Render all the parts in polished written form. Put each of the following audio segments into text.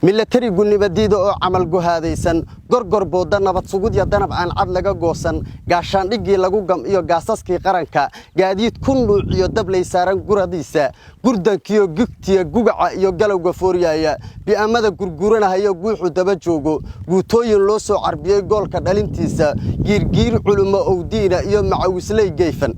Milatari gunnimadiida oo camal guhaadaysan, gorgor booda, nabad sugudya, danab aan cad laga goosan, gaashaandhiggii lagu gam iyo gaasaskii qaranka, gaadiid ku nuuciyo dablay saaran guradiisa, gurdankiyo gugtiya, gugaca iyo galowga fooryaaya, bi'amada gurguranahayo guuxu daba joogo, guutooyin loo soo carbiyey goolka dhalintiisa, giirgiir culumo owdiina iyo macawisley geyfan,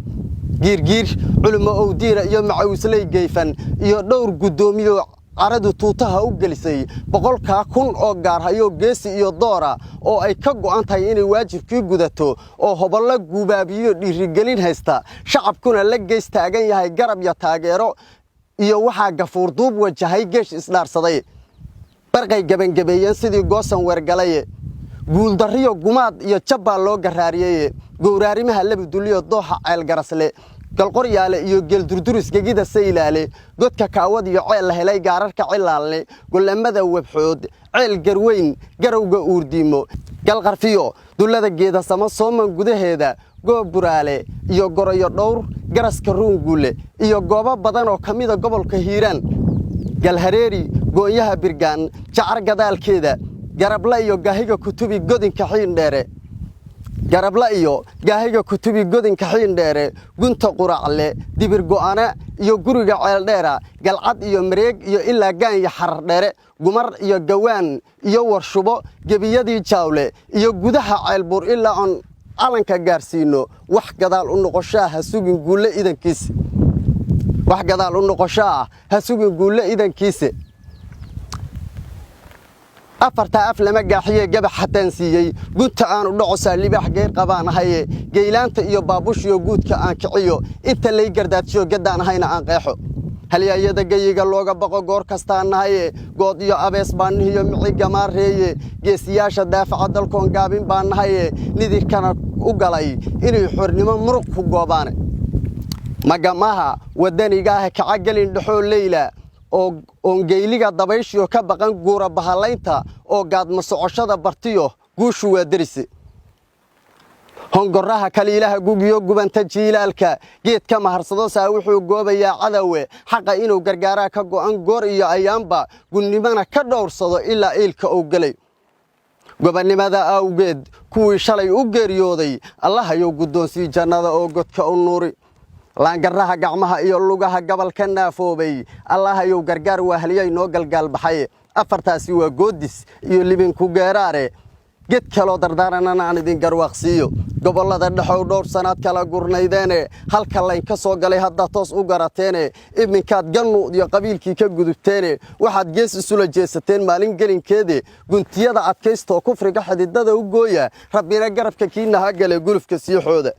giirgiir culimo owdiina iyo macawisley geyfan, iyo dhowr guddoomiyo caradu tuutaha u gelisay, 100,000 oo gaarhayo geesi iyo doora oo ay ka go'an tahay inay waajibkii gudato, oo hobollo gubaabiyo dhiirigelin haysta, shacabkuna la geys taagan yahay garab iyo taageero, iyo waxaa gafuurduub wajahay geesh isdhaarsaday. Barqay gebangebeeyeen sidii goosan weergalaye, guuldarriyo gumaad iyo jabbaa loo garaariyeye, gowraarimaha labiduliyo dooxa ceelgarasle, galqoryaale iyo geeldurduris, gegida saylaale, godka kaawad iyo ceel la helay, gaararka cilaalle, gollamada webxood, ceel garweyn, garowga uurdiimo, galqarfiyo dullada geedasamo, sooman gudaheeda, goob buraale iyo goroyo dhowr, garaska ruunguule iyo goobo badan oo ka mida gobolka Hiiraan, Galhareeri, goonyaha Birgaan, Jacar gadaalkeeda, Garabla iyo Gaahiga Kutubi, Godinka Xiindheere, Garabla iyo Gaahiga Kutubi, Godinka Xiindheere, Gunta Quracle, Dibir Go'ana iyo guriga Ceeldheera, Galcad iyo Mareeg iyo ilaa Gaanya Xarardheere, Gumar iyo Gawaan iyo Warshubo, gebiyadii Jaawle iyo gudaha Ceelbuur, ilaa oon calanka gaarsiino wax gadaal u noqoshaa ha sugin guulle idankiise, wax gadaal u noqoshaa ha sugin guulle idankiise. Afartaa af lama gaaxiye gabax hataan siiyey, gunta aanu dhacosaa libaax geyr qabaan ahaye, geylaanta iyo baabushiyo guudka aan kiciyo, inta lay gardaadshiyo gaddaan ahayna aan qeexo. Halyaayada geyiga looga baqo goor kastaan nahaye, good iyo abees baan nihiyo mici gamaareeye, geesiyaasha daafaca dalkoon gaabin baan nahaye, nidirkana u galay inay xornimo muruq ku goobaane. Magamaha waddanigaah kaca gelin dhexoo leyla oon geyliga dabayshiyo ka baqan guura bahallaynta oo gaadma socoshada bartiyo, guushu waa derise. Hongoraha kaliilaha gugiyo gubanta jiilaalka, geedka maharsado saa wuxuu goobayaa cadawe, xaqa inuu gargaaraa ka go'an goor iyo ayaanba, gunnimana ka dhowrsado ilaa iilka uu gelay. Gobonnimada awgeed kuwii shalay u geeriyooday, Allahayou guddoonsii jannada oo godka u nuuri. Laangaraha gacmaha iyo lugaha gabalka naafoobay, Allahayow gargaar, waa halyay noo galgaalbaxay. Afartaasi waa goodis iyo libinku geeraare. Ged kaloo dardaaranana aan idin garwaaqsiiyo. Gobollada dhexow, dhowr sannaad kala gurnaydeene, halka layn ka soo galay haddaa toos u garateene, iminkaad gannuud iyo qabiilkii ka gudubteene, waxaad gees isula jeesateen maalin gelinkeede, guntiyada adkaystoo kufriga xididada u gooya, Rabbina garabka kiina ha gale gulufka siixooda.